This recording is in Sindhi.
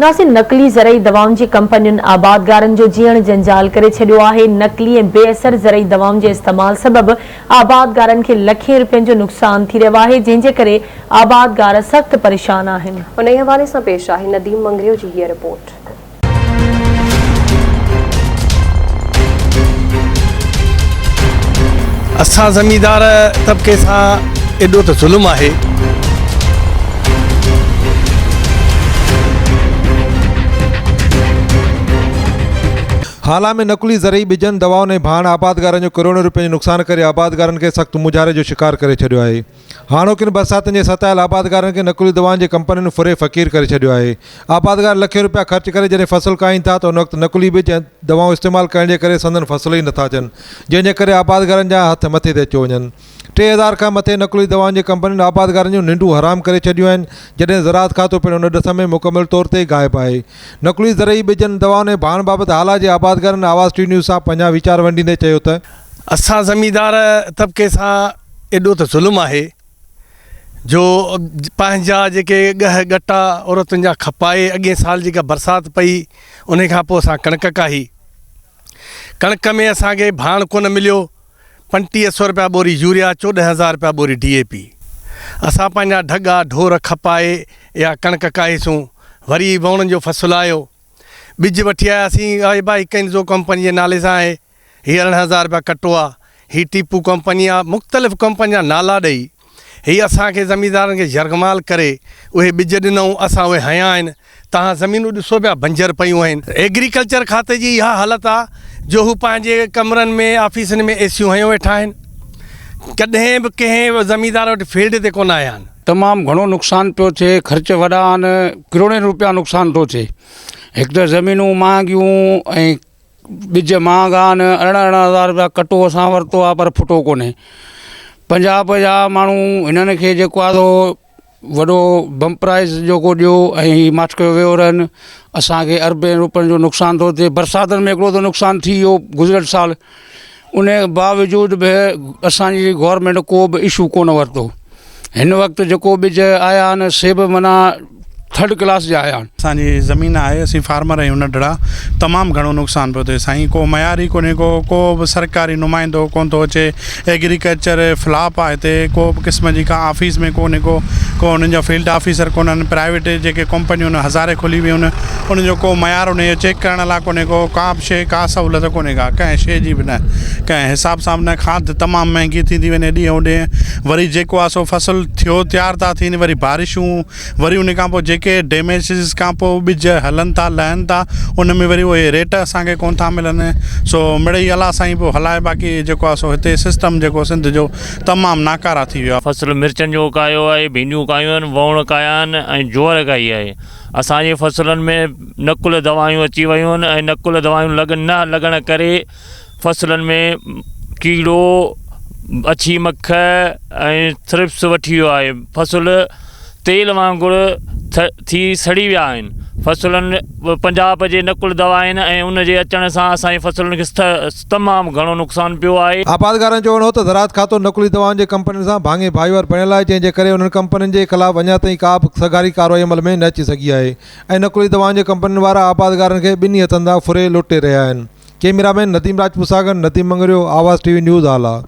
ناصر نقلي زرعي دوائن جي ڪمپنين آبادگارن جو جيئڻ جنجال ڪري ڇڏيو آهي، نقلي ۽ بي اثر زرعي دوائن جي استعمال سبب آبادگارن کي لکين رپين جو نقصان ٿي رهيو آهي، جنهن جي ڪري آبادگار سخت پريشان آهن. انهي حوالي سان پيش آهي نديم مڱريو جي هيء رپورٽ. اسان زميندار طبقي سان ايڏو ته ظلم آهي. هالا ۾ نقلي زرعي ٻجن، دوائن ۽ ڀاڻ آبادگارن جو ڪروڙين روپين جو نقصان ڪري آبادگارن کي سخت مونجهاري جو شڪار ڪري ڇڏيو آهي. هاڻوڪين برساتن جي ستايل آبادگارن کي نقلي دوائن جي ڪمپنين ڦري فقير ڪري ڇڏيو آهي. آبادگار لکين روپيا خرچ ڪري جڏهن فصل ڪاهين ٿا ته ان وقت نقلي ٻج ۽ دوائون استعمال ڪرڻ جي ڪري سندن فصل ئي نٿا اچن جنهن جي ڪري آبادگارن جا هٿ مٿي تي اچيو وڃن. 3000 کان مٿي نقلي دوائن جي ڪمپنين آبادگارن جون ننڊون حرام ڪري ڇڏيون آهن جڏهن زراعت کاتو پڻ ان ڏس ۾ مڪمل طور تي غائب آهي. نقلي زرعي ٻجن، دوائن ۽ ڀاڻ بابت هالا جي آبادگارن آواز ٽي نيوز سان پنهنجا ويچار ونڊيندي چيو ته. اسان زميندار طبقي سان ايڏو ته ظلم آهي جو پنهنجا جيڪي ڳهه ڳٽا عورتن جا کپائي اڳئين سال جيڪا برسات پئي انهي کان پوء اسان ڪڻڪ ڪاهي ڪڻڪ ۾ اسان کي ڀاڻ ڪونه مليو 35 سو رپيا ٻوري يوريا 14 هزار رپيا ٻوري ڊي اي پي اسان پنهنجا ڍڳا ڍور کپائي اها ڪڻڪ ڪاهيسون وري ووڻن جو فصل آيو ٻج وٺي آياسين آهي ڀائي ڪنزو ڪمپني جي نالي سان آهي هي 18 هزار رپيا ڪٽو آ، هي ٽيپو ڪمپني آ، مختلف ڪمپنين جا نالا ڏئي هي اسان کي زميندارن کي يرغمال ڪري اهي ٻج ڏنائون اسان اهي هنيا آهن، توهان زمينون ڏسو پيا بنجر پيون آهن. ايگريڪلچر کاتي جي اها حالت آ جو هو پنهنجي ڪمرن ۾ آفيسن ۾ اي سيون هنيو ويٺا آهن، ڪڏهن به ڪنهن زميندار وٽ فيلڊ تي ڪونه آيا آهن. تمام گهڻو نقصان پيو ٿئي، خرچ وڏا آهن، ڪروڙين روپيا نقصان ٿو ٿئي، هڪ ته زمينون مهانگيون ۽ ٻج مهانگا آهن 18 18 هزار رپيا ڪٽو اسان ورتو آهي پر ڦٽو ڪونهي پنجاب جا ماڻهو هنن کي جيڪو آهي سو وڏو بم پرائز جيڪو ڏيو ۽ هي ماٺ ڪيو ويو رهن اسانکي اربين روپين جو نقصان ٿو ٿئي برساتن ۾ هڪڙو ته نقصان ٿي ويو گذريل سال ان باوجود به اسانجي گورنمينٽ ڪو به اشو ڪونه ورتو هن وقت جيڪو ٻج آيا آهن سي به معنيٰ ٿرڊ ڪلاس جا آيا آهن. اسان جي زمين آهي اسين فارمر آهيون ننڍڙا تمام گهڻو نقصان پيو ٿئي سائين ڪو معيار ئي ڪونهي ڪو ڪو به سرڪاري نمائندو ڪونه ٿو اچي ايگريڪلچر فلاپ آهي هتي ڪو به قسم جي ڪا آفيس ۾ ڪونهي ڪو ڪو انهن جا فيلڊ آفيسر ڪونهن پرائيويٽ جيڪي ڪمپنيون آهن هزارين کلي ويون آهن انهن جو ڪو معيار انهي جو چيڪ ڪرڻ لاء ڪونهي ڪو ڪا به شيء ڪا سهولت ڪونهي ڪا ڪنهن شيء جي به نه ڪنهن حساب سان به نه کاڌ تمام مهنگي ٿيندي وڃي ڏينهون ڏينهن وري جيڪو آهي سو فصل ٿيو تيار ٿا ٿين وري بارشون وري ان کان پوء جيڪي ڊيميجز کان پوء ٻج هلن ٿا لهن ٿا ان ۾ وري اهي ريٽ اسان کي ڪونه ٿا ملن سو مڙئي الله سائين پيو هلائي باقي جيڪو آهي سو هتي سسٽم جيڪو سنڌ جو تمام ناڪاره ٿي ويو آهي. فصل مرچن جو ڪاهيو آهي، ڀينڊيون ڪاهيون آهن، ووڻ ڪاهيا آهن ۽ جوئر ڪاهي آهي. اسان جي فصلن ۾ نقل دوائيون اچي ويون آهن ۽ نقل دوائيون لڳ نه لڳڻ ڪري فصلن ۾ ڪيڙو اڇي مک ۽ ٿرپس وٺي ويو آهي فصل تيل وانگر ٿي سڙي ويا آهن فصلن پنجاب جي نقل دوائن ۽ ان جي اچڻ سان اسان جي فصلن کي تمام گهڻو نقصان پيو آهي. آبادگارن جو چوڻ هو ته زراعت کاتو نقلي دوائن جي ڪمپنين سان ڀاڱي ڀائيوار بڻيل آهي جنهن جي ڪري انهن ڪمپنين جي خلاف اڃا تائين ڪا به سگهاري ڪارروائي عمل ۾ نه اچي سگهي آهي ۽ نقلي دوائن جي ڪمپنين وارا آبادگارن کي ٻنهي هٿن تان ڦري لٽي رهيا آهن ڪئميرا مين نديم راجپوت سان گڏ Nadeem Mangrio, Awaz T V news Hala.